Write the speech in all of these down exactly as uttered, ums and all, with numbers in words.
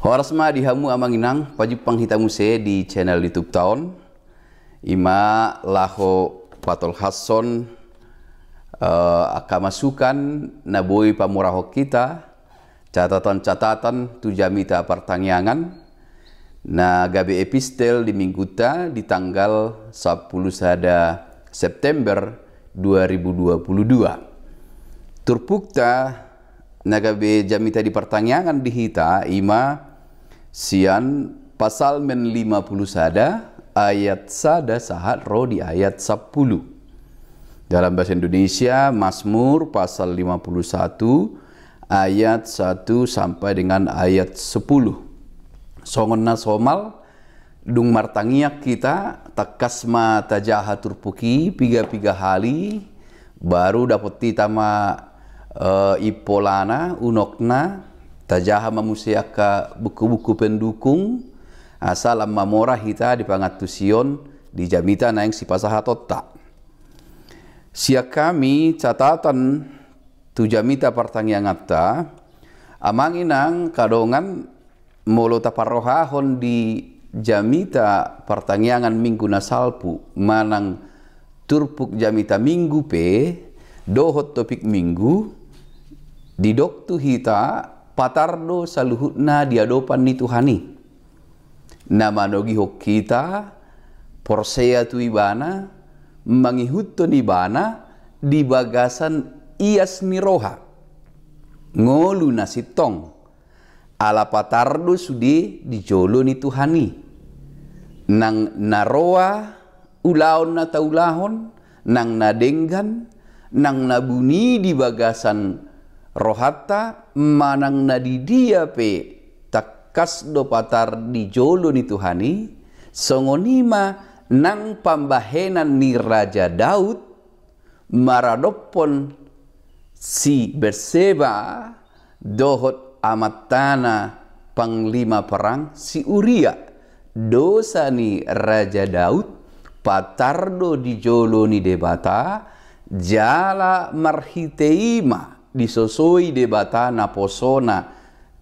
Horas ma di hamu amang inang, pajumpang hita muse di channel YouTube ta on. Ima laho patolhashon, eh, angka masukan na boi pamurahon hita, catatan-catatan tu jamita partangiangan, na gabe epistel di mingguta di tanggal sampulu sada September dua ribu dua puluh dua. Turpukta na gabe jamita di partangiangan di hita ima sian Psalmen lima puluh sada ayat sada sahat ro di ayat sampulu. Dalam bahasa Indonesia, Mazmur pasal lima puluh satu ayat satu sampai dengan ayat sepuluh. Songon na somal, dung martangiang hita, tangkas ma tajaha turpuk i piga-piga hali, baru dapot hita ma, eh, impolana, unokna, tajaha ma muse angka buku-buku pendukung, asa lam mamora hita di pangantusion di jamita naeng sipasahatonta. Sian hami catatan tu jamita partangianganta, amang inang, angka dongan, molo taparrohahon di jamita partangiangan minggu na salpu manang turpuk jamita minggu pe dohot topik minggu, didok tu hita patar do saluhutna di adopan ni Tuhan i. Na manogihon hita porsea tu Ibana, mangihuthon Ibana di bagasan ias ni roha. Ngolu na sintong, ala patar do sude di jolo ni Tuhan i. Nang na roa ulaon na taulahon, nang na denggan, nang na buni di bagasan rohanta, manang na di dia pe tangkas do patar di jolo ni Tuhan i, songon i ma nang pambahenan ni Raja Daud maradophon si Berseba dohot amantana panglima perang si Uria. Dosa ni Raja Daud patar do di jolo ni Debata, jala marhite i ma disosoi Debata naposona,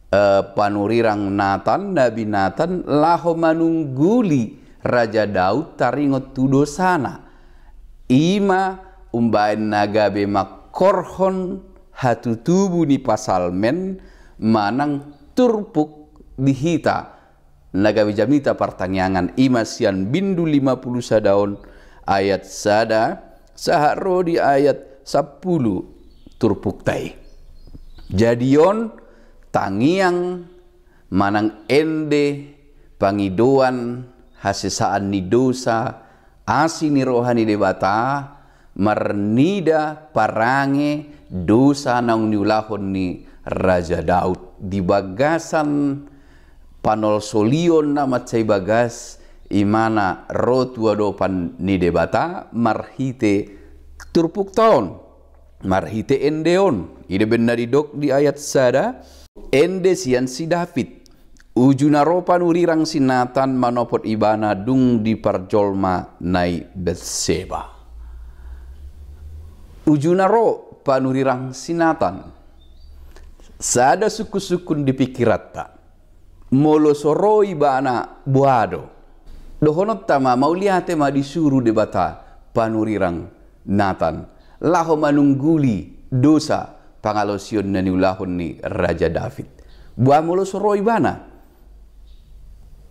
eh, panurirang Natan, Nabi Natan, laho manungguli Raja Daud taringot tu dosana. I ma umbaen na gabe mangkorhon hatutubu ni Psalmen manang turpuk di hita na gabe jamita partangiangan, i ma sian bindu lima puluh sada on ayat sada sahat ro di ayat sampulu turpukta i. Jadi on tangiang manang ende pangidoan hasesaan ni dosa, asi ni roha ni Debata, marnida parange dosa naung niulahon ni Raja Daud di bagasan panolsolion na mansai bagas, i ma na ro tu adopan ni Debata marhite turpukta on, marhite ende on. I do umbaen na didok di ayat sada, ende sian si David. Uju na ro panurirang si Natan manopot ibana dung diparjolmana i Betseba. Uju na ro panurirang si Natan. Sada sungkun-sungkun di pingkiranta. Molo so ro ibana, boha do? Dohononta ma, mauliate ma disuru Debata panurirang Natan laho manungguli dosa pangalaosion na niulahon ni Raja David. Boha molo so ro ibana?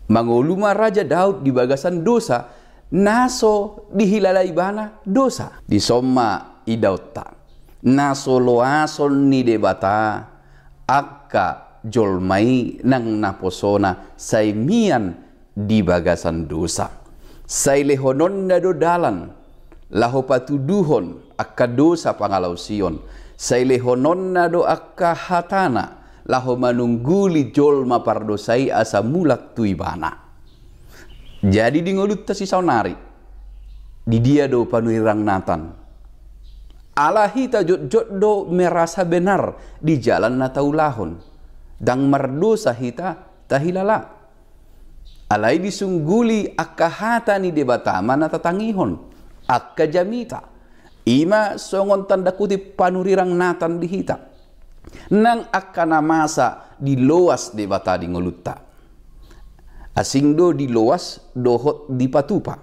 Mangolu ma Raja Daud di bagasan dosa na so dihilala ibana dosa. Dison ma idaonta na so loason ni Debata angka jolma i nang naposona sai mian di bagasan dosa. Sai lehononna do dalan laho patuduhon angka dosa pangalaosion. Sai lehononna do angka hatana laho manungguli jolma pardosa i asa mulak tu ibana. Jadi di ngolunta sisaonari, di dia do panurirang Natan? Ala hita jotjot do merasa benar di jalan na taulahon. Ndang mardosa hita tahilala. Alai disungguli angka hata ni Debata ma na tatangihon, angka jamita. I ma songon tanda kutip panurirang Natan di hita. Nang angka na masa diloas Debata di ngolunta. Asing do diloas dohot dipatupa.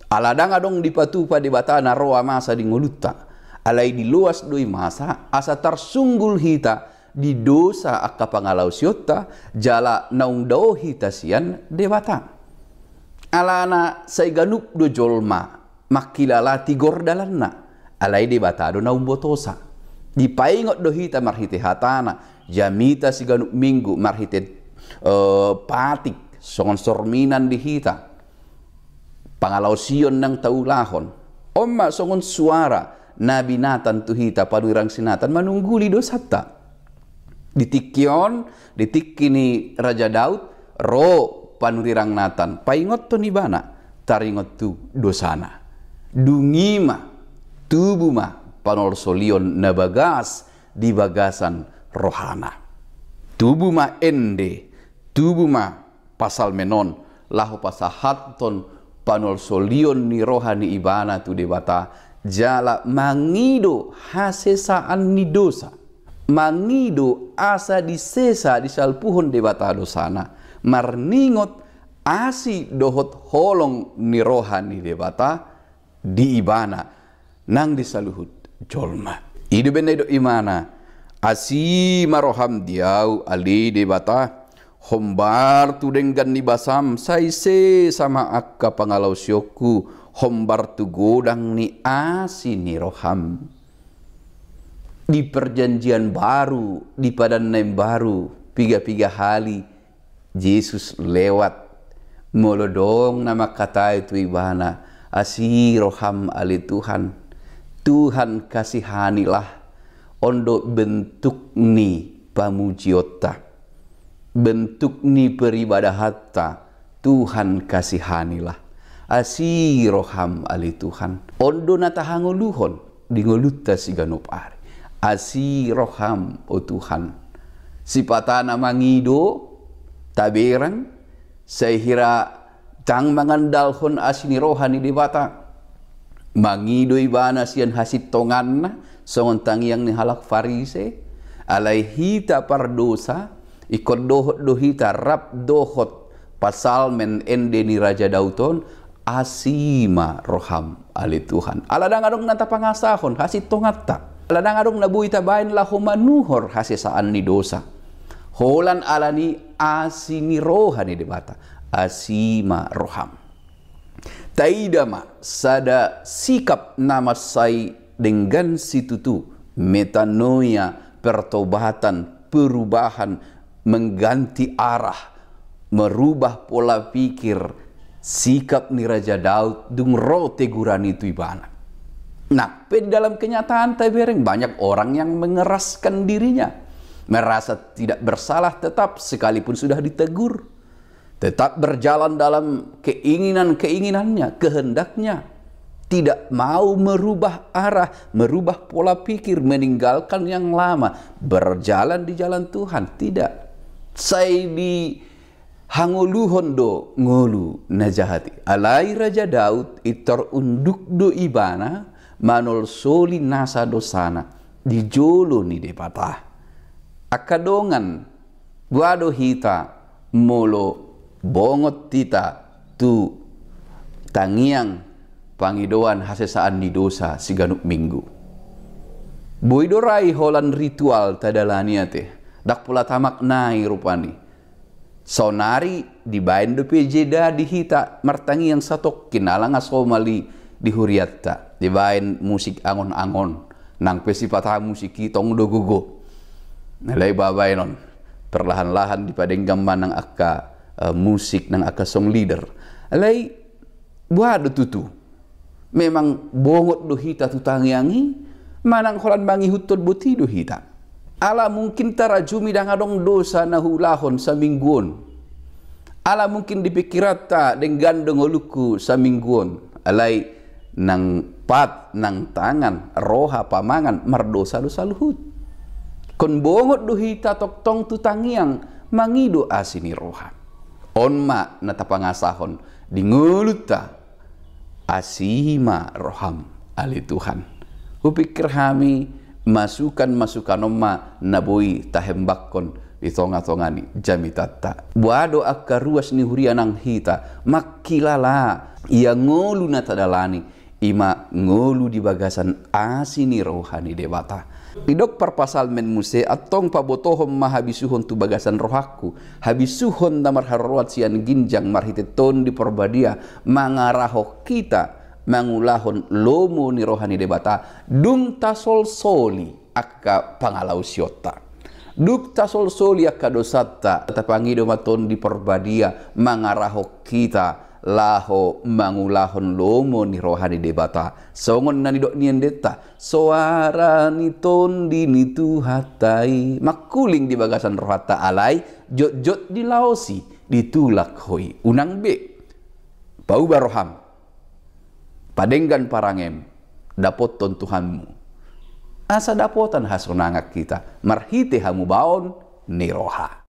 Ala ndang adong dipatupa Debata na ro masa di ngolunta. Alai diloas do i masa asa tarsunggul hita di dosa angka pangalaosionta jala naung dao hita sian Debata. Alana sai ganup do jolma mangkilala tigor dalanna, alai Debata do na umbotosa. Dipaingot do hita marhite hatana, jamita siganup minggu marhite, eh, patik, songon sorminan di hita. Pangalaosion nang taulahon. On ma songon suara nabi Natan tu hita, panurirang si Natan manungguli dosanta. Di tingki on, di tingki ni Raja Daud, ro panurirang Natan, paingothon ibana, taringot tu dosana. Dung i ma, tubu ma panolsolion na bagas di bagasan rohana. Tubu ma ende, tubu ma pasalmen on, laho pasahathon panolsolion ni roha ni ibana tu Debata, jala mangido hasesaan ni dosa. Mangido asa disesa, disalpuhon Debata dosana, marningot asi dohot holong ni roha ni Debata di ibana nang di saluhut jolma. I do umbahen na didok ibana, asi ma roham di ahu ale Debata, hombar tu denggan ni basam sai sesa ma angka pangalaosionku, hombar tu godang ni asi ni roham. Di perjanjian baru, di padan na imbaru, piga-piga hali Jesus lewat, molo adong na mangkatai tu ibana, asi roham ale Tuhan, Tuhan kasihanilah, on do bentuk ni pamujionta, bentuk ni peribadahanta, Tuhan kasihanilah, asi roham ale Tuhan. On do na tahangoluhon di ngolunta siganup ari. Asi roham, o Tuhan. Sipata na mangido, taberang, sai hira ndang mangandalhon asi ni roha ni Debata. Mangido ibana sian hasintonganna, songon tangiang ni halak Farise, alai hita pardosa, ingkon dohot do hita rap dohot pasalmen ende ni Raja Daud on, asi ma roham ale Tuhan. Ala ndang adong na tapangasahon hasintonganta. Ala ndang adong na boi tabaen laho manuhor hasesaan ni dosa. Holan ala ni asi ni roha ni Debata. Asi ma roham. Taida ma sada sikap na mansai denggan situtu, metanoia, pertobatan, perubahan, mengganti arah, merubah pola pikir, sikap ni Raja Daud dung ro teguran i tu ibana. Nah, pe dalam kenyataan tabereng banyak orang yang mengeraskan dirinya, merasa tidak bersalah tetap sekalipun sudah ditegur. Tetap berjalan dalam keinginan-keinginannya, kehendaknya. Tidak mau merubah arah, merubah pola pikir, meninggalkan yang lama, berjalan di jalan Tuhan. Tidak. Sai dihangoluhon do ngolu na jahat i. Alai Raja Daud i tarunduk do ibana manolsoli nasa dosana di jolo ni Debata. Angka dongan, boha do hita molo bongot hita tu tangiang pangidoan hasesaan ni dosa siganup minggu? Boi do ra i holan ritual tadalani ate, ndang pola tamaknai rupani. Saonari dibaen dope jeda di hita martangiang satongkin ala nga somal i di hurianta. Dibaen musik angon-angon. Nang pe sipata musik i tong do gogo. Alai babaenon. Perlahan-lahan dipadenggan ma nang angka, eh, musik, nang angka song leader. Alai boha do tutu? Memang bongot do hita tu tangiang i, manang holan mangihuthon boti do hita? Ala mungkin tarajumi ndang adong dosa na huulahon saminggu on. Ala mungkin di pikiranta denggan do ngolungku saminggu on. Alai nang pat, nang tangan, roha, pamangan, mardosa do saluhut. Ingkon bongot do hita tongtong tu tangiang mangido asi ni roha. On ma na tapangasahon di ngolunta. Asi ma roham ale Tuhan. Hupikir hami masukan-masukan on ma na boi tahembakkon di tonga-tonga ni jamitanta. Boha do angka ruas ni huria nang hita, mangkilala ia ngolu na tadalani, i ma ngolu di bagasan asi ni roha ni Debata. Didok parpsalmen muse, antong pabotohon ma habisuhon tu bagasan rohangku, habisuhon na marharoroan sian ginjang marhite Tondi Porbadia, mangarahon hita mangulahon lomo ni roha ni Debata, dung tasolsoli angka pangalaosionta. Dung tasolsoli angka dosanta, tapangido ma Tondi Porbadia mangarahon hita laho mangulahon lomo ni roha ni Debata. Songon na nidok ni endenta, soara ni Tondi ni Tuhanta i mangkuling di bagasan rohanta, alai jotjot dilaosi, ditulak Ho i. Unang be pauba roham, padenggan parangem, dapothon Tuhanmu, asa dapotan hasonangan hita marhite hamubaon ni roha.